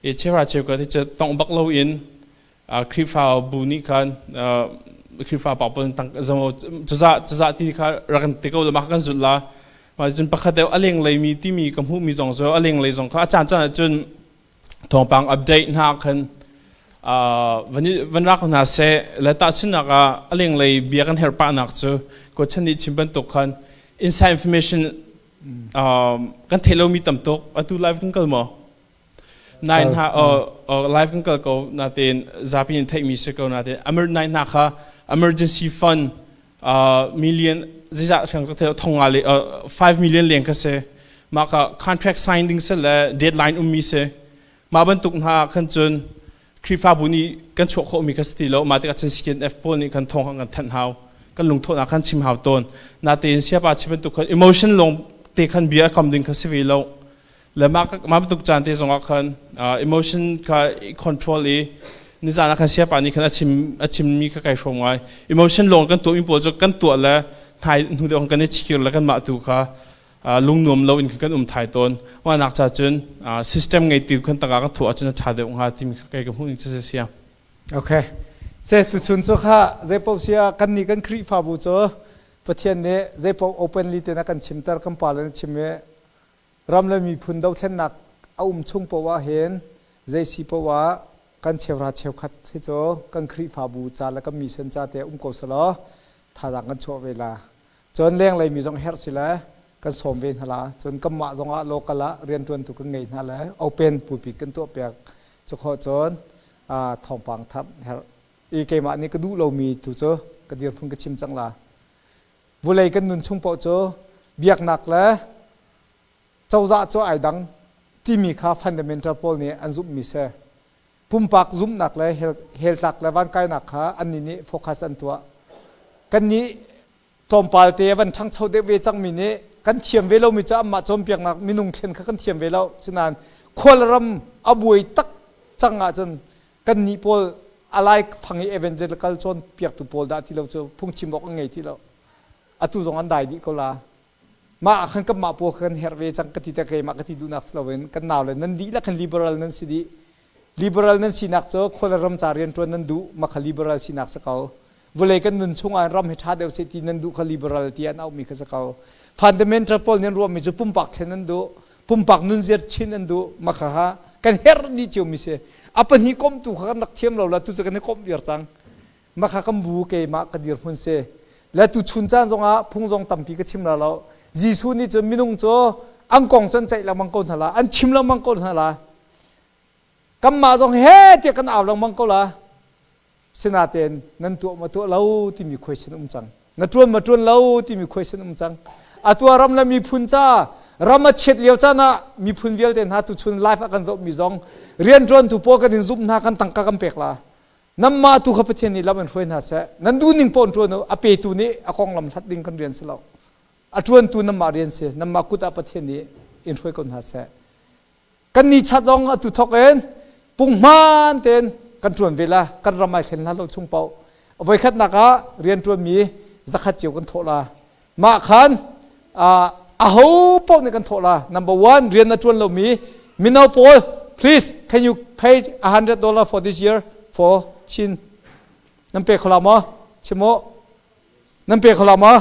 i chewa cheu ka ti cu tong bak lo in Khrihfabu nih khan Khrihfa pa pawl cazah cazah ti kha rak kan ti ko mah kan zulh la mah cun pakhat deuh a lenglei mi timi ka hmuh mi zong cu a lenglei zong kha a caan caan ah cun thawngpang update hna khan van rak hna seh le tahchunhnak ah a lenglei bia kan herh pahnak cu ko chan nih chim bantuk khan inside information kan theih lomi tam tuk atu live kan kal maw Nai hna live kan kal ko natein zapi in theihmi si ko natein nai hna kha emergency fund million zeizah hrang cu thong nga le 5 million leng kha si mah ka contract sign ding si le deadline ummi si mah bantuk hna khan cun Khrihfabu nih kan chuah khawhmi kha si ti lo mah tikah cun CNF pawl nih kan thong kan thanh hau kan lungthawhnak khan chim hau tawn natein siapa chim bantuk khan emotion lawng te khan bia kam ding kha si ve lo le mah mah bantuk caan te zongah khan emotion kha control i nizan ah khan siapa nih khan a chim a chimmi kha kai hrawm ngai emotion lawng kan tuah mi pawl cu kan tuah le thai hnu deuh kan i chikir le kan mah tu kha lungnuam lo in kan um thai tawn mah nak cha cun system ngei ti khan taka kan thuah cun a tha deuh hnga timi kha kai ka hmuh ning cu sia. Okay, se tu chun cu kha zeipaoh sia kan nih kan Khrihfabu cu Pathian nih zeipaoh openly te na kan chimter kan pa le na chim i ram le miphun dothlennak a um chung poah ah hin zei si poah ah kan cheuhra cheukhat hi cu kan Khrihfabu ca le kan mission ca te um ko selaw thazaang kan chuah ve la. Cun lenglei mi zong herh si le kan sawm ve hna la. Cun kanmah zong ah local ah rianṭuantu kan ngei hna le open pulpit kan tuah piak cu khawh cun thawngpang thar herh i keimah nih ka duh lomi tu cu ka dirhmun ka chim cang la. Vulei kan nun chung paoh cu biaknak le cozah cu ai dang timi kha fundamental pawl nih an zumhmi si. Pumpak zumhnak le heltlak le vankainak kha annih nih focus an tuah. Kannih tlawmpal te a van ṭhangcho deuh ve cangmi nih Kan thiam ve lomi cu amah cawnpiaknak minung thlen kha kan thiam ve lo. Sinain khualram a buai tak cang ahcun kan nih pawl alai fang i evangelical cawnpiaktu pawl dah ti lo cu phungchim awk an ngei ti lo. Atu zong an dai dih ko la. Mah ah khan kanmah pawl kha kan herh ve cang ka ti te keimah ka ti duhnak si loin kan nau le nan dihlak khan liberal nan si dih. Liberal nan sinak cu khual ram ca rianṭuan nan duh ma kha liberal sinak si ko. Vawlei kan nun chungah ram hi ṭha deuh seh ti nan duh kha liberal ti an auhmi kha si ko. Fundamental pawl nih an ruahmi cu pumpak thlen an duh, pumpak nunziat chin an duh ma kha ha kan herh dih ciomi si. A pahnih komhtu kha kan rak thiam lo la tu cu kan i komh viar cang. Ma kha kan bu keimah ka dirhmun si. Le tu chun caan zongah phung zong tampi ka chim la lo. Jesuh nih cun minung cu an kong cu an ceih lengmang ko hna la, an chim lengmang ko hna la. Kanmah zong he tiah kan au lengmang ko la. Sinain nan tuah ma tuah lo timi question um cang. Na ṭuan ma ṭuan lo timi question um cang. Atu ah ram le miphun ca ram a chiat lio caan ah miphun vialte hna tuchun live a kan zohmi zong rianṭuantu pawl kan in zumh hna kan tangka kan pek la. Nanmah tu kha Pathian nih lam in hruai hna seh. Nan duhning paoh in ṭuan u. A petu nih a konglam hlat ding kan rian si lo. A ṭuantu nanmah rian si. Nanmah kut ah Pathian nih in hruai ko hna seh. Kan ni chat zong atu thok in punghman tein kan ṭuan ve la kan ram ai thlen hlan lo chung paoh voikhatnak ah rian ṭuanmi zakhat cio kan thawh la mah khan aho paoh nih kan thawh la. Number one, rian na ṭuan lomi mino pawl, please can you pay $100 for this year for Chin? Nan pe kho la maw? Chim u, nan pe kho la maw?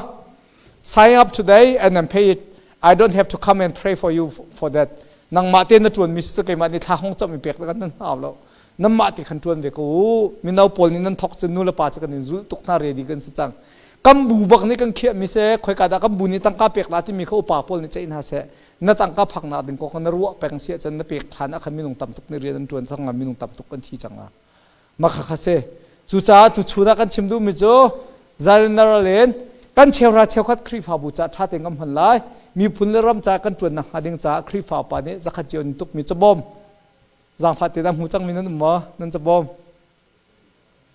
Sign up today and then pay it. I don't have to come and pray for you for that. Nangmah te na ṭuan mi si keimah nih thla hong cam in pek kan nan hau lo. Nanmah te khan ṭuan ve ko u. Mino pawl nih nan thok cun nu le pa cu kan in zulh tuk hna, ready kan si cang. Kan bu bak nih kan khiah mi se khoika dah kan bu nih tangka pek la timi kha upa pawl nih ceih hna seh. Na tangka phaknak ding kong na ruah peng si ahcun na pek than ah khan minung tam tuk nih rian an ṭuan cang minung tam tuk kan thi cang la. Makha kha si. Cucaah tuchun ah kan chim duhmi cu Zarinara len kan cheuhra cheukhat Khrihfabu caah ṭha tein kan hman lai. Miphun le ram caah kan ṭuan nakhnga ding caah Khrihfa upa nih zakhat cio in tukmi cabawm zaangfah te dah hmu cangmi nan um maw? Nan cabawm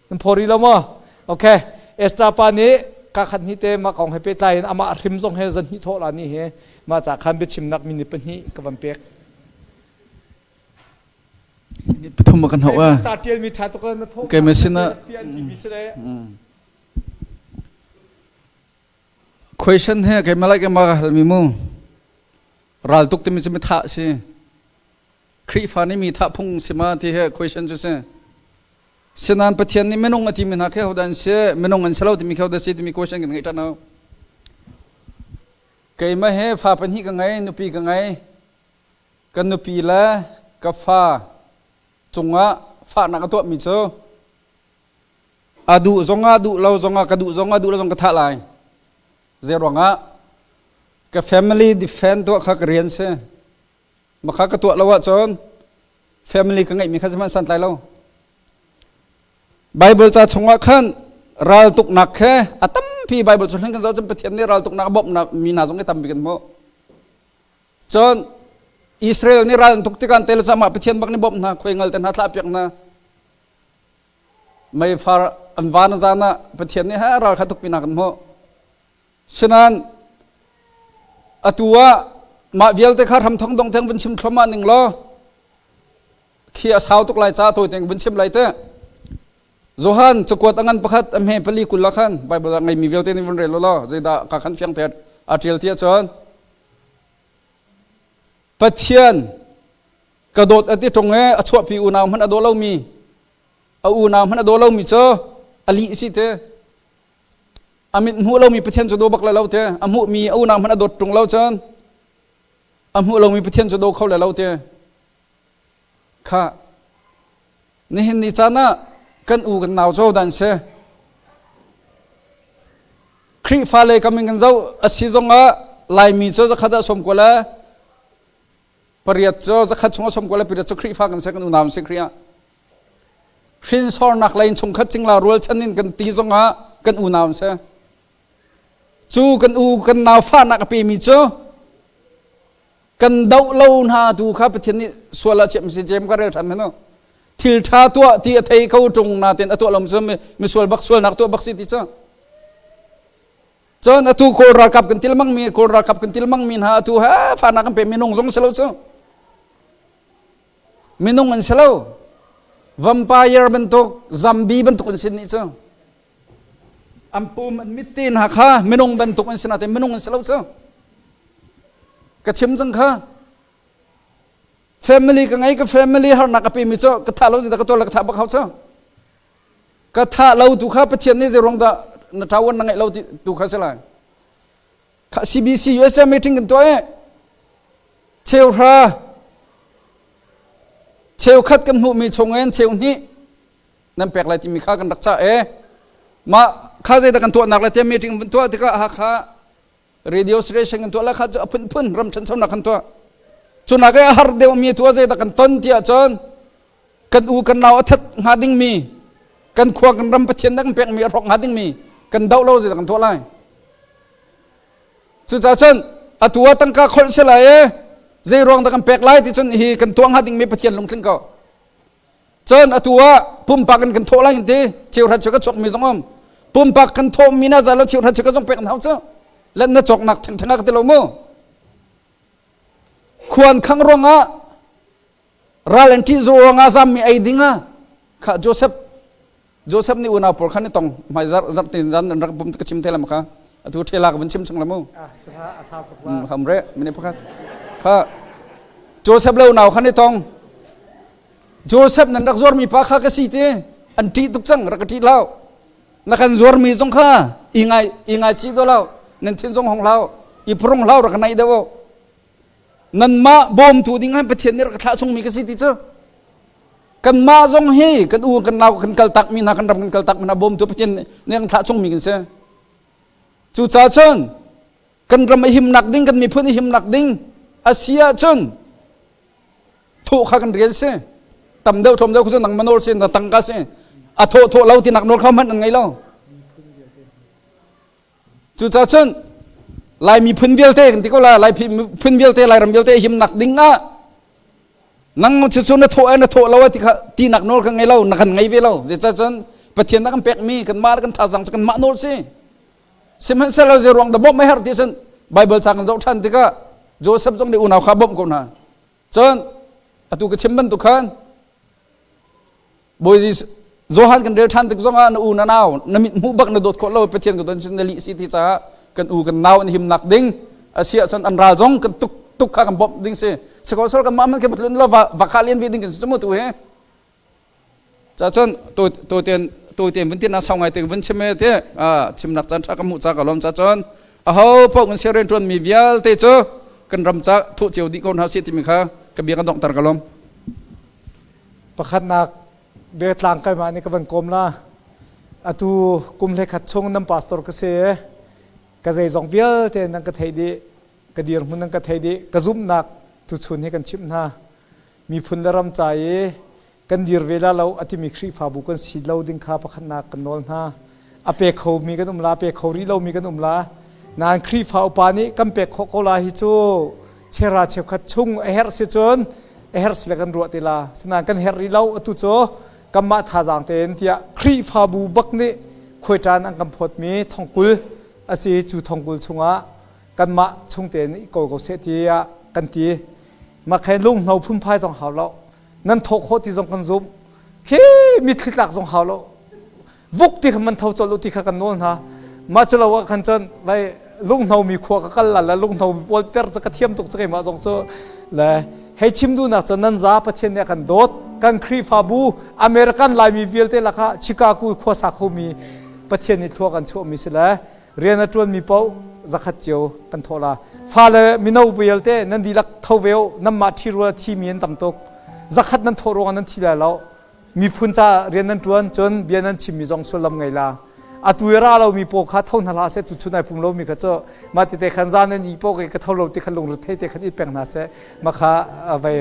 nan phaw rih lo maw? Okay. Esther pa nih kakhat hnih te mah kong he pehtlai in amah hrim zong he zan hnih thawh la ni hi mah ca khan biachimnak minute pahnih ka van pek. Pathum kan hau a. Ca tial mi tha tuk na tho. Keimah sinah question he keimah lai keimah ka hal mi mu. Ral tuk timi cu mi thah si. Khrihfa nih mi thah phung si ma ti he question cu si. Sinan Pathian nih minung a ti mi hna khe hodah an si, minung an si lo timi khe hodah si timi question kan ngeih ṭhan hau. Keimah he fa pahnih ka ngei, nupi ka ngei. Ka nupi le ka fa cungah fahnak a tuahmi cu a duh zongah duh lo zongah ka duh zongah duh lo zong ka thah lai. Zei ruangah ka family defend tuah kha ka rian si. Makha ka tuah lo ahcun family ka ngeihmi kha zeihmanh santlai lo. Bible ca chungah khan raltuknak khe a tampi Bible cu hlan kan zoh cun Pathian nih raltuknak a bawmhnak mi hna zong i tampi kan hmuh. Cun Israel nih ral an tuk tikah an tel cu amah Pathian bak nih bawmh hna, khuaingal te hna thlah piak hna. Meifar an van zan ah Pathian nih ha ral kha tukpi hna kan hmuh. Sinan atu ah mah vialte kha hramthong dong theng vun chim thluahmah ning law khi a sau tuk lai ca tawi teng vun chim lai te. Johan cakuat a ngan pakhat a hme pali kul ah khan Bible ah ngeimi vialte nih vun rel law zeidah ka khan fiang te a ṭial ti ahcun Pathian ka dawt a ti ṭung i a chuahpi unau hmanh a daw lomi a unau hmanh a daw lomi cu a lih si te. A mit hmuh lomi Pathian cu daw bak le lo te. A hmuhmi a unau hmanh a dawt ṭung lo cun a hmuh lomi Pathian cu daw kho le lo te. Kha nihin ni caan ah kan u kan nau cu dan si Khrihfa le kam in kan zoh a si zongah Laimi cu zakhat ah sawm kual le pariat cu zakhat chungah sawm kual le pariat cu Khrihfa kan si, kan unau si Khrih ah hrinsornak lei in chungkhat cingla rualchan in kan ti zongah kan unau si. Cu kan u kan nau fahnak a pemi cu kan doh lo hna tu kha Pathian nih sual ah chiam si jem ka rel ṭhan hmanh thil ṭha tuah ti a thei ko ṭung natin a tuah lo cu misual bak sualnak tuah bak si ti cu. Cun atu Kawl ralkap kan til mangmi Kawl ralkap kan til mangmi hna atu ha fahnak kan pe minung zong si lo cu. Minung an si lo. Vampire bantuk, zombie bantuk an si nih cu. An pum an mit te hna kha minung bantuk an si nain minung an si lo cu. Ka chim cang kha. Family ka ngei ka family harnak a pemi cu ka thah lo zita ka tuar le ka thah bak hau cu. Ka thah lo tu kha Pathian nih zeiruang dah na ṭawan na ngeih lo ti tu kha si lai. Kha CBC USA meeting kan tuah i cheuhra cheukhat kan hmuhmi chungin cheu hnih nan pek lai timi kha kan rak cah e mah kha zeidah kan tuahnak le tiah meeting kan tuah tikah Hakha radio station kan tuah la kha cu a phunphun ram ṭhanchonak kan tuah cunak i a har deuhmi tu zeidah kan ton tiah cun kan u kan nau a that hnga dingmi kan khua kan ram Pathian na kan pekmi a hrawk hnga dingmi kan doh lo zeidah kan tuah lai cucaah cun atu ah tangka kholh si lai e zei ruang dah kan pek lai ti cun hi kan tuah hnga dingmi Pathian lungtling ko Cun atu ah pumpak in kan thawh lai ti cheuhrat cheu ka chuak mi zong um pumpak kan thawh mi na za lo cheuhrat cheu ka zong pek an hau cu let na cawknak thengtheng ah ka ti lo mu khuan khang ruangah ral an ṭih ruangah zam mi ei ding ah kha Joseph Joseph nih unau pawl khan i tong hmai zar zar tin zan an rak bum ka chim the lam kha atu thela ka vun chim chung la mu ham re mini pakhat kha Joseph le unau khan i tong Joseph nan rak zuarmi pa kha ka si ti an ṭih tuk cang rak ka ṭih hlah na kan zuarmi zong kha i ngai i ngaichih do lo nan thin zong hong hlah i phurung hlah rak ka naih deuh nanmah bawmtu ding han Pathian nih rak ka thlah chungmi ka si ti cu kanmah zong hi kan u kan nau kan kal takmi hna kan ram kan kal takmi hna bawmtu Pathian nih kan thlah chungmi kan si cucaah cun kan ram a himnak ding kan miphun a himnak ding a si ahcun thawh kha kan rian si tam deuh tlawm deuh khu nang manol si na tangka si a thawh thawh lo ti nak nawl kha hmanh an ngei lo cucaah cun Lai miphun vialte kan ti ko la Lai phun vialte Lairam vialte himnak ding ah nang cu cu na thawh na thawh lo ti kha ti nak nawl kan ngei lo na kan ngei ve lo zeicah cun Pathian na kan pek mi kan mah kan thazang cu kan mah nawl si Sihmanhsehlaw zei ruang dah bawmh a herh ti cun Baibal ca kan zoh ṭhan tikah Joseph zong nih unau kha bawmh ko hna. Cun atu ka chim bantuk khan Bawi Jesuh Johan kan rel ṭhan tik zongah na u na nau na mit hmuh bak na dawt khawh lo Pathian ka don cun na lih si ti caah kan u kan nau an himnak ding a si ahcun an ral zong kan tuk tuk kha kan bawmh ding si sikawsol kan mah man kan tlun lo va va kha lian ve ding kan si cu mu tu hi Cacun tutin tutin vun tina sau ngai te vun chim te chimnak caan tha ka hmuh ca ka lawm cacun aho paoh kan siaren tuan mi vialte cu kan ram ca thuh cio dih ko hna si timi kha ka bia kan donghter ka lawm. Pakhatnak biatlang keimah nih ka van kawm la. Atu kum hlei khat chung nan pastor ka si i ka zeizong vialte nan ka theih dih ka dirhmun nan ka theih dih ka zumhnak tuchun hi kan chimh hna. Miphun le ram ca i kan dir ve la lo a timi Khrihfabu kan si lo ding kha pakhatnak kan nawl hna. A pe khomi kan um la, a pe kho rih lomi kan um la. Nain Khrihfa upa nih kan pek khawh ko la hi cu chera cheukhat chung a herh si cun a herh si le kan ruah ti la. Sinain kan herh rih lo atu cu kanmah thazaang tein tiah Khrihfabu bak nih khuaiṭan an kan phawtmi thongkul a si cu thongkul chungah kanmah chung tein i kawl ko seh tiah kan ti. Makhen lunghno phunphai zong hau lo. Nan thawh khawh ti zong kan zumh. Khi mitthli tlak zong hau lo. Vuk ti kha man tho colh u ti kha kan nawl hna. Mah cu lo ah khan cun vai lunghno mi khua ka kal la le lunghno mi pawl ter cu ka thiam tuk cu keimah zong cu le hei chim duhnak cu nan za Pathian nih a kan dawt kan Khrihfabu American Laimi vialte lakah Chicago khuasa khomi Pathian nih thlua kan chuahmi si le rian a ṭuanmi paoh zakhat cio kan thawh la. Fale mino vialte nan dihlak tho ve u, nanmah ṭhirual a thimi an tam tuk. Zakhat nan thawh ruangah nan thi lai lo. Miphun ca rian nan ṭuan cun bia nan chimmi zong sullam ngei la. Atu i ra lomi paw kha tho hna hlah seh, tuchun ai pum lomi kha cu mah tete khan zan an i paw ka tho lo ti khan lungre te khan it peng hna seh. Mah kha vai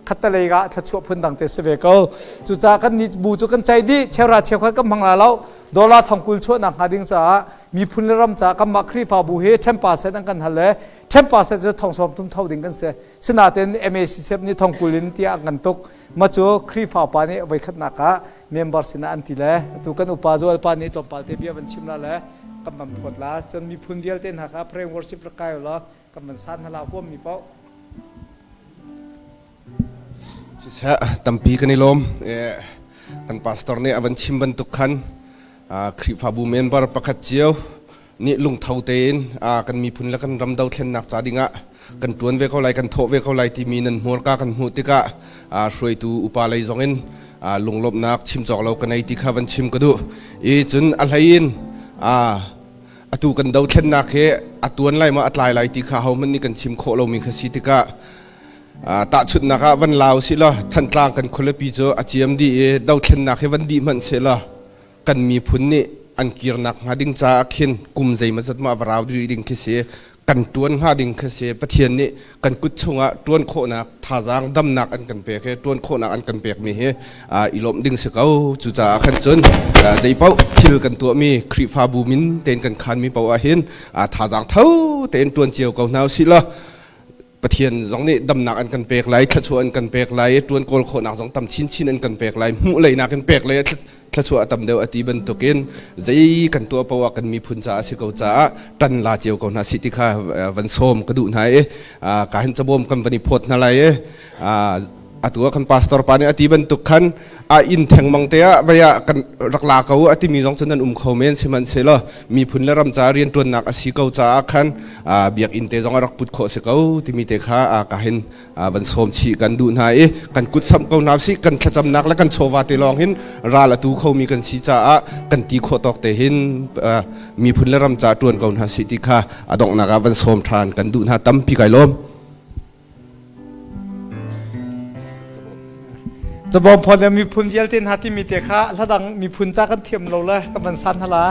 khattalei ah thluachuah phun dang te si ve ko. Cucaah kan nih bu cu kan cei dih, cheura cheukhat kan hmang la lo. Dollar thongkul chuahnak hnga ding caah miphun le ram caah kanmah Khrihfabu hi 10% an kan hal le 10% cu thong sawm tum tho ding kan si. Sinain MACCF nih thongkul in tiah an kan tuk. Ma cu Khrihfa pa nih voikhatnak ah member sinah an ti le atu kan upa Joel pa nih tlawmpal te bia van chim la le. kan van phawt la. Cun miphun vialte hna kha prayer worship rak kai ulaw kan van san hna la huam mi paoh. Siseh tampi kan i lawm. Kan pastor nih a van chim bantuk khan Khrihfabu member pakhat cio nih lungtho tein kan miphun le kan ram dothlennak ca dingah kan ṭuan ve ko lai, kan thawh ve ko lai timi nan hmurka kan hmuh tikah hruaitu upa lei zongin lunglawmhnak chim cawk lo ka nei ti kha van chim ka duh. I cun a hlei in atu kan dothlennak hi a tuan lai maw a tlai lai ti kha hohmanh nih kan chim khawh lomi kha si tikah tahchunhnak ah van lau si law Thantlang kan khualipi cu a ciam dih i dothlennak hi van dih hmanh seh law kan miphun nih an kirnak hnga ding caah khin kum zeimawzat ma va rau rih ding khi si, kan ṭuan hnga ding khi si. Pathian nih kan kut chungah ṭuan khawhnak thazaang damnak an kan pek i ṭuan khawhnak an kan pekmi hi i lawmh ding si ko. Cucaah khan cun zeipaoh thil kan tuahmi Khrihfabu min tein kan khanmi paoh ah hin thazaang tho tein ṭuan cio ko hna usih law Pathian zong nih damnak an kan pek lai, thluachuah an kan pek lai, ṭuan kawl khawhnak zong tam chinchin an kan pek lai, hmuh leinak in pek lei thluachuah a tam deuh a ti bantukin zei kan tuah poah kan miphun caah a si ko caah ṭan la cio ko hna si ti kha van sawm ka duh hna i ka hin cabawm kan van i phawt hna lai i atu ah kan pastor pa nih a ti bantuk khan a inn thengmang te ah vei ah kan rak la ko a timi zong cu nan um kho men. Sihmanhsehlaw miphun le ram ca rianṭuannak a si ko caah khan biakinn te zong a rak put khawh si ko timi te kha ka hin van sawm chih kan duh hna i kan kut samh ko hna sih. Kan thlacamnak le kan chawva te lawng hin ral a tu khomi kan si caah kan ti khawh tawk te hin miphun le ram ca ṭuan ko hna sih ti kha a donghnak ah van sawm ṭhan kan duh hna. Tampi kai lawm. Cabawm phon le miphun vialte hna timi te kha hladang miphun ca kan thiam lo le kan van san hala.